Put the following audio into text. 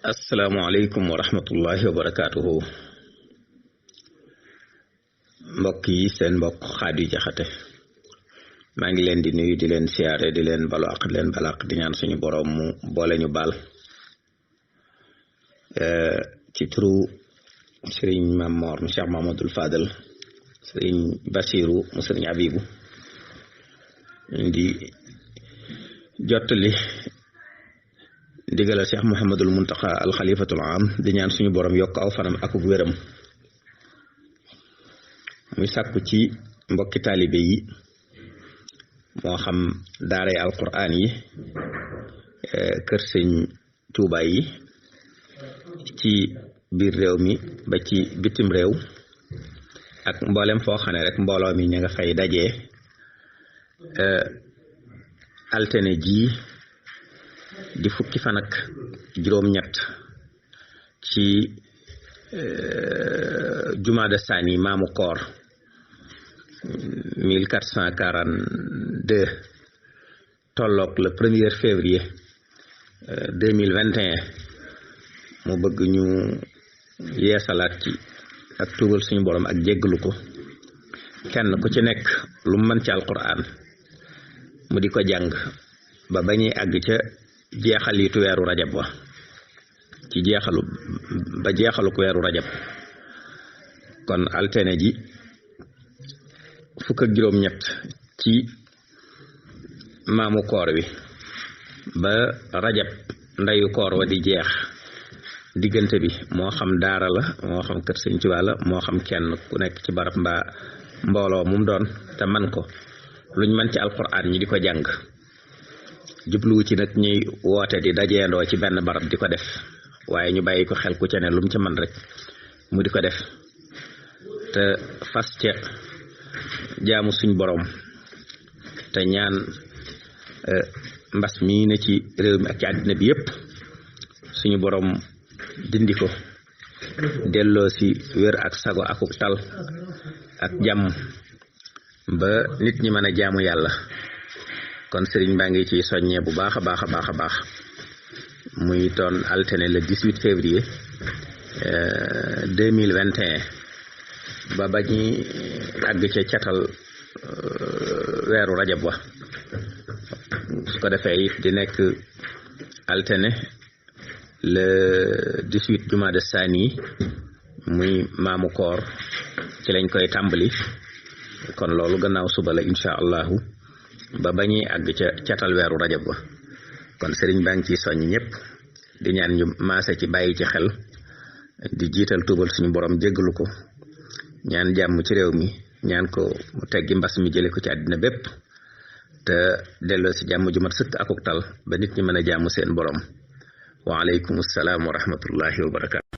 asalaamaaleykum wa rahmatullahi wa barakaatuhu mbokk yi seen mbokk Xaadi Jaxate maa ngi leen di nuyu di leen siyaare di leen balu ak leen balaq di ñaan suñu borom mu boole ñu baal ci turu sëriñ Mamor mu Cheikh Mamadul Fadal sëriñ Basiru mu sëriñ Abibu di jottali digalal Cheikh Mouhamadul Muntaxa al xalifatul am di ñaan suñu borom yokk aw fanam akuk wéram muy sàkku ci mbokki taalibe yi moo xam daaray alquran yi kër sëñ Tuuba yi ci biir réew mi ba ci bitim réew ak mboolem foo xam ne rek mbooloo mi ña nga fay dajee altine ji di fukki fan ak juróom-ñett ci jumaada saani maamu koor 1442 tolloog le 1er février 2021 mu bëgg ñu yeesalaat ci ak tuubal suñu borom ak jéggalu ko kenn ku ci nekk lu mën ci alquran mu di ko jàng ba bañuy àgg ca jeexalitu weeru rajab wa ci jeexalu ko weeru rajab kon altine ji fukk ak juróom-ñett ci maamu koor wi ba rajab ndeyu koor wa di jeex diggante bi moo xam daara la moo xam kër Sëñ Tuubaa la moo xam kenn ku nekk ci barab mbaa mbooloo mum doon te man ko luñ mën ci alquran ñi di ko jàng jubluwu ci nag ñuy woote di dajeendoo ci benn barab di ko def waaye ñu bàyyi ko xel ku ca ne lu mu ca man rek mu di ko def te fas ca jaamu suñ borom te ñaan mbas mii ne ci réew mi ak ci àddina bi yépp suñu borom dindi ko delloo si wér ak sago akuk tal ak jàmm ba nit ñi mën a jaamu yàlla kon sëriñ baa ngi ci soññee bu baax a baax a baax a baax muy doon altine le 18 février 2021 ba bañuy àgg ca catal weeru rajab wa su ko defee it di nekk altine le 18 jumaada saani muy maamu koor ci lañ koy tàmbali kon loolu gannaaw suba la incha allahu ba bañuy àgg ca catal weeru rajab wa kon sëriñ baa ngi ciy soññ ñëpp di ñaan ñu maase ci bàyyi ci xel di jiital tuubal suñu borom jéggalu ko ñaan jàmm ci réew mi ñaan ko mu teggi mbas mi jële ko ci àddina bépp te delloo si jàmm ju mat sëkk akuk tal ba nit ñi mën a jàmm seen borom wa aleykum salaam wa rahmatullahi wa barakaatu